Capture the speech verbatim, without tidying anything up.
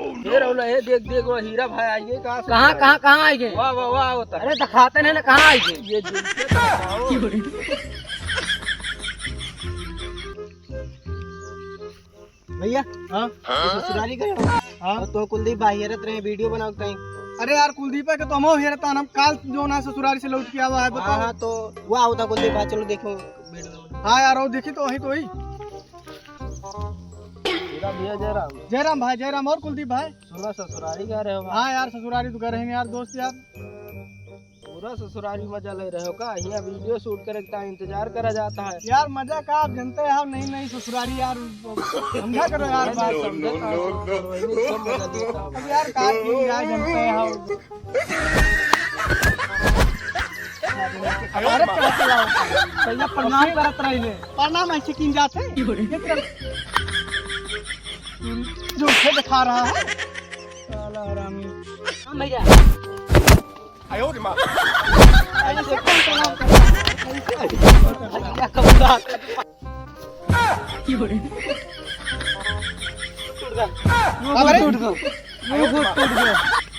ए रउला, ए देख, देख, वो हीरा भाई आइगे का? कहाँ, कहाँ, कहाँ आइगे? वाह, वाह, वाह, होता। अरे, दिखाते नहीं ना, कहाँ आइगे? ये देख। भैया, हाँ? तो ससुरारी गए हो? हाँ। और तो कुलदीप भाई हेरत रहे, video बनाओ कहीं। अरे यार, कुलदीप के तो हम हेरत हन, हम काल जो ना ससुरारी से लौट के आवा है, बताओ। हाँ, हाँ, तो वो आवता कुलदीप भाई, चलो देखो video। हाँ यार, वो देखी तो वही तो वही। जय राम भैया, जय राम। जय राम भाई, जय राम। और कुलदीप भाई? सुना ससुरारी गए रहे हो? हाँ यार, ससुरारी तो गए रहे यार, दोस्त यार। पूरा ससुरारी मजा ले रहे हो का? यहाँ video shoot करे का इंतजार करा जाता है। यार मजा का, आप जनते हो, नई नई ससुरारी यार, समझा करो यार बात। No, no, no, no। अब यार का की यार जनते हो। अरे का चलाओ? पहले प्रणाम करत रही ले। प्रणाम ऐसे किन जाते? जो से दिखा रहा है। साला हरामी। हाँ भैया। ऐसे कौन प्रणाम करता है? भैया कौन बात? टूट गया। वो टूट गया। वो टूट गया।